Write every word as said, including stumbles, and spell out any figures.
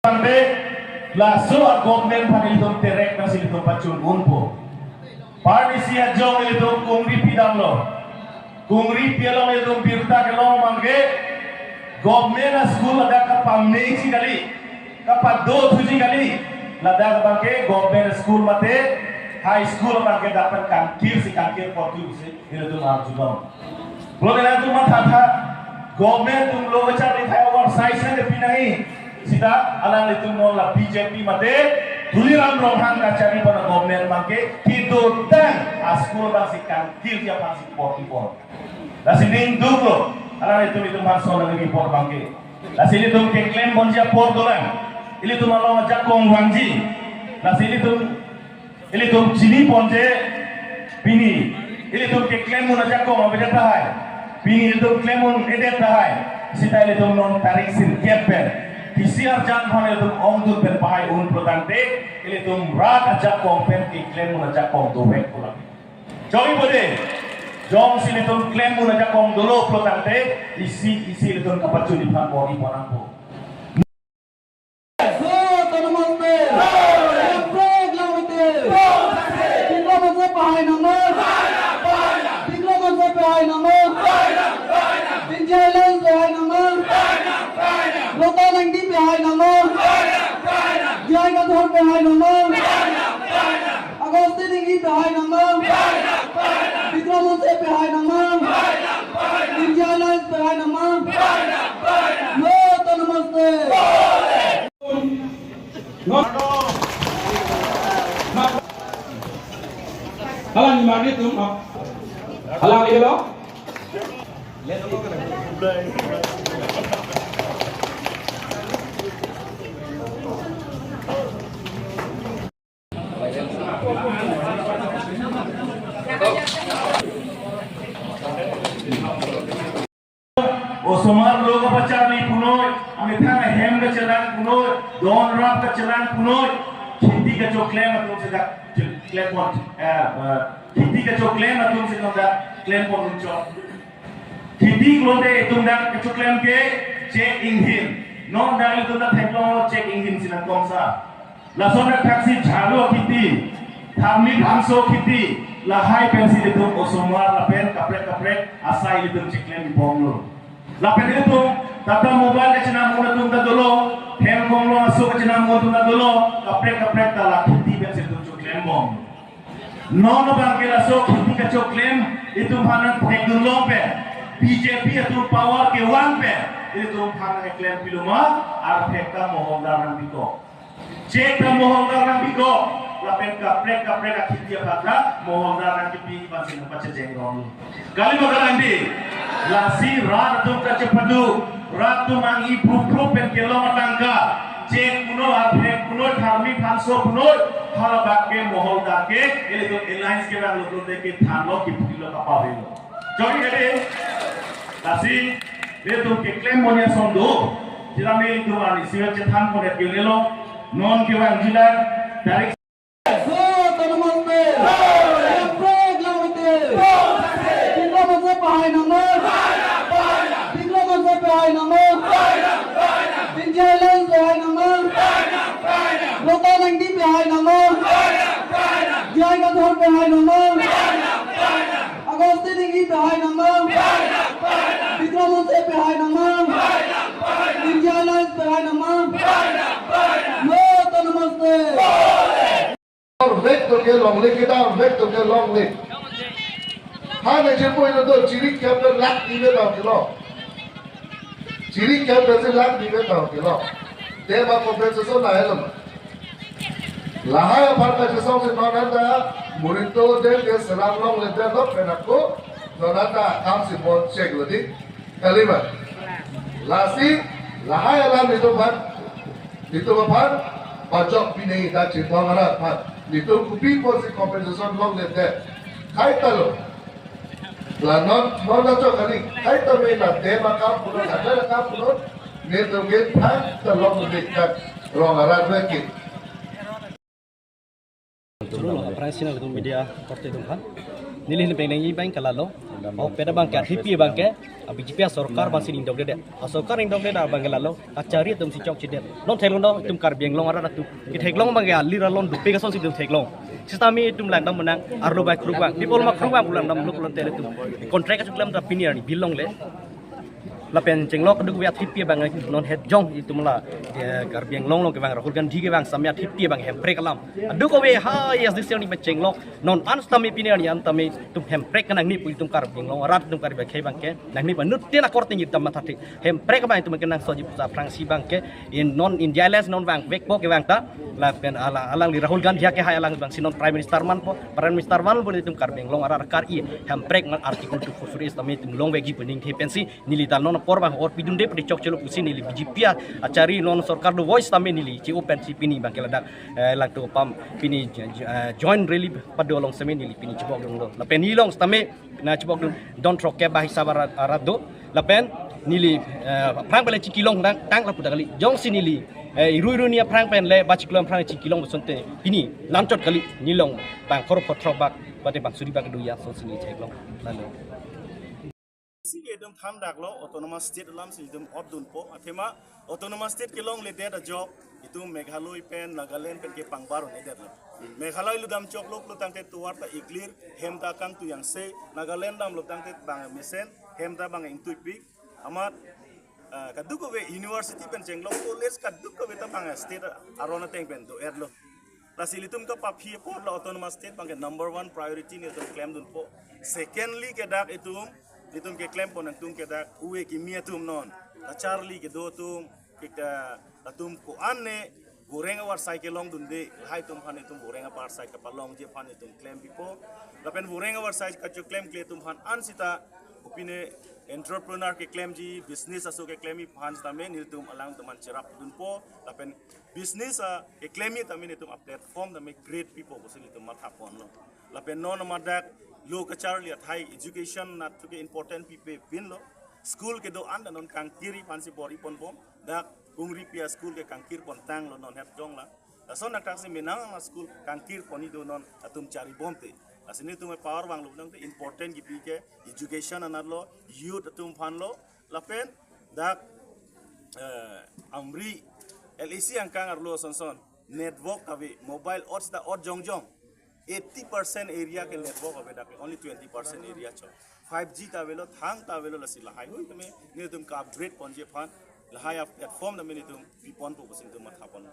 Ante laso a-government aphan ilitum terek nangsi ilitum pachun unpo. Parnisi ajong ilitum kungri pidamlo. Kungri pi along ilitum birta kelong abangke government a-school ladak kapamneji kali, kapadothuji kali. Ladak abangke government school mate high school abangke dak pen kangkirsi kangkir portu si ilitum arjulong. Pulote ilitum mathatha, government atum lo kacharli thai over size nangkepi nangji. Seta alanglitum non la B J P mate Tuliram Ronghang kacharli pon a-government abangke kedotang a-school abangsi kangkirji aphansi portu pon. Lasi ning duklo, alanglitum ilitum aphan son nangkepi apor abangke. Lasi ilitum keklem ponji apor dolang. Ilitum along ajakong vangji. Lasi ilitum ilitum chini ponji pini ilitum keklem un ajakong avedet tahai. Pini ilitum klem un-edet tahai. Seta ilitum non tarik sirkep pen P C R jang aphan ilitum ongdung pen pahai un pulotangte ilitum rat ajakong pen keklem un ajakong dovek pulang. Jongsi bode, jongsi ilitum klem un ajakong dolo pulotangte isi isi ilitum kapachun iphan bor-i pon nangpo. Autonomous State. Kaprek lang ite. Diplo Monsef pahai nangma. Diplo Monsef pahai nangma. India Alliance pahai nangma. Ratan Engti pahai nangma. J I Kathar pahai nangma. Augustine Engleng pahai nangma. Bikram Hanse pahai nangma. India Alliance pahai nangma. No Autonomous State. Halang ni mari tum, halang ni lo. Osomar lo kapacharli punoi, amethang ahem kachelang punoi, don rap kachelang punoi, kheti kachoklem atum si dak klem pon, eh, eh, kheti kachoklem atum si non dak klem pon unchot. Kheti klote itum dak kachoklem ke check engine. Non dak itum dak theklong check engine si nangkongsa. Lason dak thaksi jhalo kheti, tharmi thanso kheti, lahai pensi itum osomar lapen kaprek kaprek asai itum cheklem bomlo. Lapen itum Tata Mobile kachenam un atum ta dolo, hem konglong aso kachenam un atum ta dolo, kaprek kaprek ta la kheti pensi itum choklem bom. Non abangke laso kheti kachoklem itum aphan nangthekdun long pen, B J P atum power kevang pen itum aphan nangklem piloma, arphek ta moholdar nangpikok. Check ta moholdar nangpikok, lapen kaprek kaprek akheti aphan ta moholdar nangkipi, iban si nangpachecheng rong. Kali ma kalang di? Lasi rat atum kachepadu, rat atum ang-i prup prup pen kelong atangka. Check punoi, arphek punoi, tharmi thanso punoi, halabak ke moholdar ke, ilitum alliance kevanglo pulote kethanlo, kiputilo, kapavelo. Jongsi kade, lasi, ilitum keklem monit ason do, sitame ilitum arnisi chethan pondet ke unelo, non kevangjilang, tarik Autonomous State. Kaprek lang ite. Diplo Monsef pahai nangma. Diplo Monsef pahai nangma. India Alliance pahai nangma. Ratan Engti pahai nangma. J I Kathar pahai nangma. Augustine Engleng pahai nangma. Bikram Hanse pahai nangma. India Alliance pahai nangma. No Autonomous State. Vek to ke longle, kedam vek to ke longle. Ha ne je poi lo do, chiri kep lo lakh ni ve tang kilo. Chiri kep lo si lakh ni ve tang kilo. Te ma compensation na helo. Lahai aphan kachesong si non anta murinto den ke selam longle den lo pen ako non anta akam si bon chek lo di. Kali ma? Lasi lahai alam itum aphan, itum aphan pajok pine ita chetong arat aphan. Itum kopi apotsi compensation longledet? Kaita lo. La non, non achok kali. Kaita me la dem akam punon, la dem akam punon. Netum ke thang ta longledet kan rong arat vek ke. Churu lo, aphrang si nangtum media korte atum aphan neli hin pengneng-i abang kalalo. O peda abangke athipi abangke, a, B J P asorkar abangsi ningdok dede. Asorkar ningdok dede abangke lalo, kachari atumsi chokchedet. Non theklong do, itum Karbi Anglong arat atum. Ketheklong abangke alir alon dupe kasonsi itum theklong. Sitame itum langdam menang, arlo bai kruk abang. People ma kruk abang langdam luk lon tele itum. Contract kachoklemta pini arni bill longle. Lapen chenglok duk wi athipi abang non het jong itum la, eh, Karbi Anglong along kevang Rahul Gandhi kevang sitame athipi abang hemprek alam. Aduk ave ha yes this year ni chenglok non an sitame pini arni an tame itum hemprek kenangji pu itum Karbi Anglong arat itum Karbi akhei abangke nangji pu nut tin akor tinggi tam matha thik hemprek abang itum kenangsotji pu aphrangsi abangke in non India les non vangvekpo kevang ta lapen ala alangli Rahul Gandhi akehai alang abangsi non Prime Minister manpo, Prime Minister manpo itum Karbi Anglong arat akar-i hemprek man Article two four three sitame itum longvekji pu ningthe pensi neli ta non apor abang or pidunde padi chokchelo pusi neli B J P a-, achari non sorkar do voice sitame neli che-o pensi pini abangke ladak, eh, langtuk apam pini j-, j-, eh, joint rally pado along sitame neli pini chibok dunglo. Lapen neli along sitame na chibok dung don throkkep ba hisab arat, arat do. Lapen neli, eh, aphrang pen le chikilong tang, tang lapu ta kali. Jongsi neli, eh, iru iru ni aphrang pen le ba chikilong aphrang chikilong pu asonte pini lamchot kali neli along bang pharo phongo throk bak, bate bang suri bak do ya asonsi neli theklong. Lalo. Si itum thandaklo autonomous state alamsi itum otdunpo athema autonomous state kelongledet ajok itum Meghalaya pen Nagaland pen ke pangbar un-edetlo. Meghalaya lo dam choklo lo tangte tovar ta iklir hem ta kangtui angse, Nagaland damlo tangte bang mesen hem ta bang ingtuipik. Amat, ah, kaduk ave university pen chenglok college kaduk ave ta bang state aron ateng pen do-etlo. Lasi ilitum kapaphi apor la autonomous state abangke number one priority nelitum klemdunpo. Secondly kedak itum, itum keklempon nangtum kedak ove kimi atum non kacharli kedo atum, ke, ah, atum ko-an ne voreng avarsai kelongdunde, lahai atum aphan itum voreng avarsai kapalongji aphan itum klempipo. Lapen voreng avarsai kachoklemkle atum aphan ansita kopine entrepreneur keklemji, business aso keklemji aphan sitame nelitum alangtum aphan cherapdunpo. Lapen business a keklemji tame nelitum a-platform tame create pipo pusi nelitum mathaponlo. Lapen non madak lo kacharli athai education nat thuke important pipe pinlo. School kedo-an ta non kangkirji aphansi bor-iponbom. Dak Hungripi a-school ke kangkirpon tanglo non het jong la. Lason naktaksi menang a-school kangkirponji do non atum charibomte. Lasi nelitum power vanglo nangte important kipi ke education anatlo, youth atum aphanlo, lapen dak, eh, Amri L A C angkang arlo sonson network ave, mobile ot sita ot jongjong. Eighty percent area ke network ave dak, only twenty percent area chot. Five G ta avelo, thang ta avelo, lasi lahai hui tame nelitum ka-upgrade ponji aphan, lahai a-platform tame nelitum piponpo pusi nelitum mathapon.